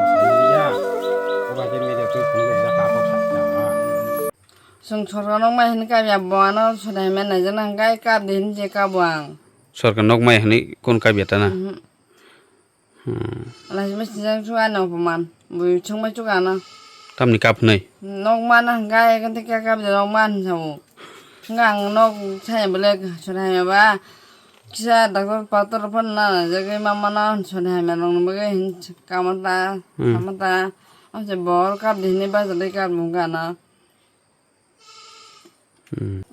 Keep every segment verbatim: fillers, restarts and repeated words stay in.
Ya, oba ke media twi phone ge da ka ko kha. Chwng sorkar nok mai hwnwi kap ya, bo ano sodai hwnwi naijak nang kap di hwnwi je kabo ang. Sorkar nok mai hwnwi kun kap ya ta na? Mhm. Hmm. Laisima sinjak chu ano opoman. Bui chwngmai chu ano. Tamni kap hwnwi? Nok mana hwnka, ekon teke kap de nok man sao. Hwnka ang nok saya bole sodai hwnwi ba. Kisa doctor pator phano na jagwi ma mano sodai hwnwi rong bagwi hin kamo ta, Hmm. kamo ta. Amse bor kap de hwnwi ba jadai kap hwnka ano. Hmm.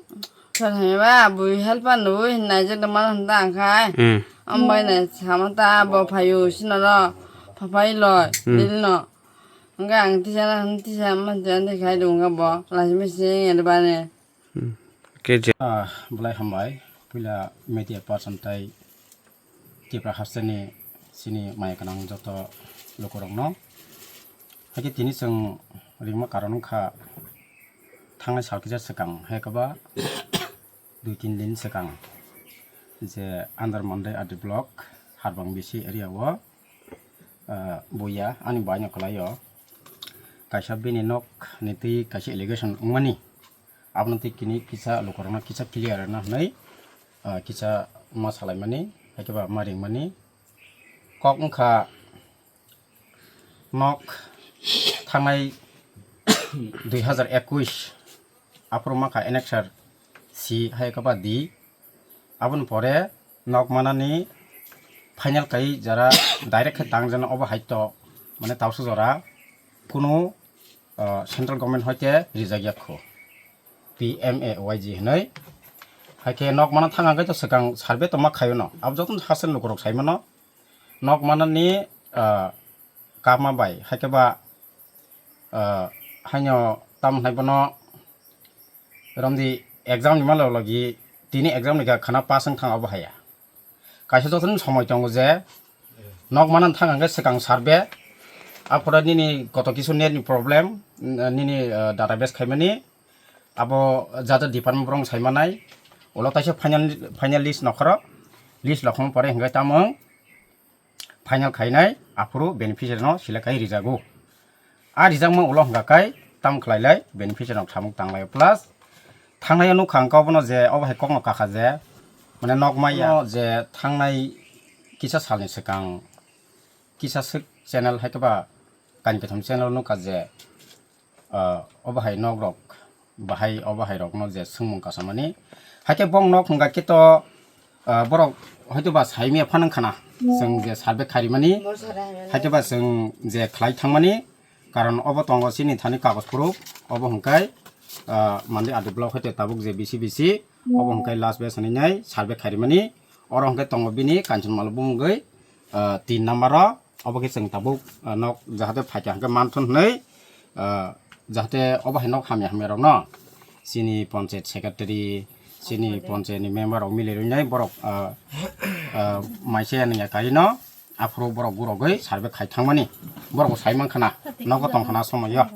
Sar hai ba, bui help an nui hin nai je dama handa ang khai. Hmm. Am bai nai sama ta bo phayu sino ro, phapai loi, Hmm. dil no. Hwnka ang tisa na, tisa man jan de khai dong ka bo, lasi misi yang ya de ba ne. Hmm. Ke je. Ah, belai hambai, puila media person tai Tipra hasteni chini maya gwnang joto lukurokno. Haikhe tini chwng ringma karon wngkha thangnai sal kisa swkang, hai khe ba dui tin din swkang je under Mandai R D block Harbang B C area o, ah, buya ani bai no kwlai o kaisa bini nok ni twi kaisa allegation wngmani. Abono tei kini kisa lukurokno kisa clear rwna hwnwi, ah, kisa ma salaimani, haikhe ba ma ringmani. Kok wngkha nok thangnai dui hazar ekush, aphuru mankha annexure C, haikhe ba D. Aboni pore nok manani final kai jara direct khe tang jana obo hai to, mane tausa jora kunu, ah, central government hoite rijak ya kho, P M A Y G hinwi. Haikhe nok mana thang hangkhe to swkang survey to ma khaio no, abo jotono haste lukurok sai mano. Nok manani, ah, kapma bai, haikhe ba, ah, haino tamo hwnai bono romdi exam ni malo logi, tini exam ni ga khana pass wng thang abo haya. Kaisa jotono somoi tongo je nok manan thang hangkhe swkang survey, aphore nini koto kisu net ni problem, nini, ah, database khaimani, abo jata department borok sai manai, ulo kaisa final, final list nokhoro, list lokhong pore hingke tamo final khainai, aphuru beneficiary no select khai rijago. A rijakma ulo hwnka kai tam khlai lai beneficiary rok samung tang lai, plus thangnai nukha ang kok bono je obo hai kok no kakha je, mane nok maya je thangnai kisa salni swkang kisa swk channel hai khe ba kain kaitham channel nukha je, ah, obo hai nok rok bahai obo hai rok no je swngmung kasamani, hai khe bong nok hwnka khe to, ah, borok hoito ba sai maya phano wngkha na, chwng je survey kharimani, hai khe ba chwng je khlai thangmani, karon obo tongo chini thani kagoj phuru, obo hwnkhai, ah, Mandai R D block hoite tabuk je bisi bisi, obo hwnkhai last batch hinwi nai survey kharimani, oro hwnkhai tongo bini Kanchanmala bumungwi, ah, tin number o, obo khe chwng tabuk, ah, nok jahate phaikha hwnkhe manthun hwnwi, ah, jahate obo hai nok hamya hamya rokno chini panchayat secretary, chini panchayat ni member rok mili rwinai borok, ah, ah, maise ya nungya karino aphuru borok gurogwi survey khai thangmani, borok bo sai mankha na nogo tongkha na somoio,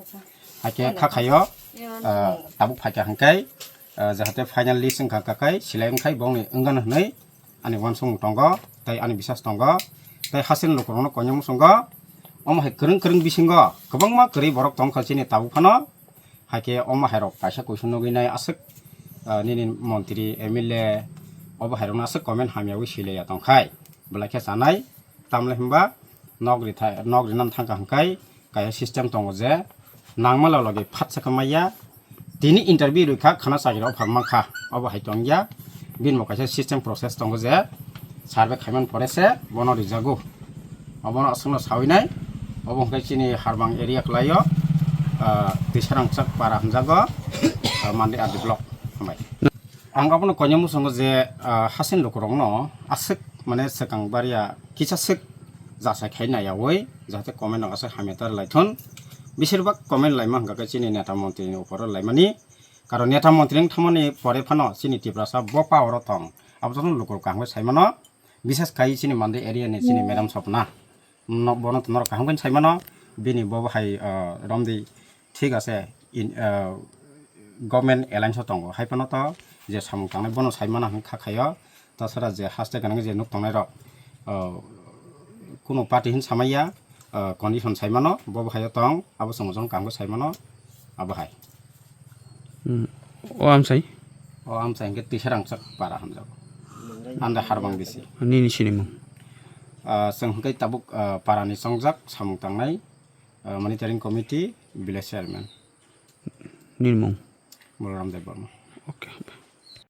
haikhe kha khaio, ah, tabuk phaikha hwnkhe, ah, jahate final list wngkha kakai select wngkhai bongni wngano hwnwi ani uansukmung tongo, tei ani bisas tongo, tei hasteni lukurokno koinwi muchungo. Omo hai kwrwng kwrwng bisingo kwbangma kwrwi borok tongkha chini tabuk phano, haikhe omo hairok kaisa kuisu nugwi nai aswk, ah, nini montri, M L A, obo hairokno aswk comment hamyawi swi laiya tongkhai, belai khe chanai, tamle hwnba nok rithai, nok rinani thangkha hwnkhai, kaisa system tongo je nangma lologi phatsa khe maya. Tini interview rwkha khana chakri offer mankha, obo hai tongya. Bini bo kaisa system process tongo je survey khaimani pore se bono rijago. Obono aswkno sawinai, obo hwnkhe chini Harbang area kwlaio, ah, Twisarangchak para hwnjago, ah, Mandai R D block. Hambai. Ang abono koinwi muchungo je, ah, hasteni lukurokno aswk mane swkang baria kisa swk jasai khai naiyawi, jahate comment rok aswk hamya ta rwlaithun. Besirbak comment laima hwnkha khe chini neta montri ni upor o laimani. Karon neta montri wng thangmani pore phano chini Tiprasa bo power o tong. Abo jotono lukurok kaham khe saimano. Bises khai chini Mandai area ni chini madam Sopna. No, bono to norok kaham khe saimano. Bini bo hai, ah, romdi thik ase, in, ah, government alliance o tongo. Hai phano to je samung tangnai bono saimano hwn kha khaio. Tasara je haste gwnang je nuk tongnai rok, ah, kunu party hin samaiya, ah, condition saimano, bo bo hayo tong, abo chwng ojong kamkhe saimano, abo hai. Hmm. O amsai? O amsai hwnkhe Tisarangchak para hamjago. Anda Harbang bisi. Nini sinimung? Ah, chwng hwnkhe tabuk, ah, parani chongjak samung tangnai, ah, monitoring committee, village chairman. Nini mung? Balaram Debbarma. Okay.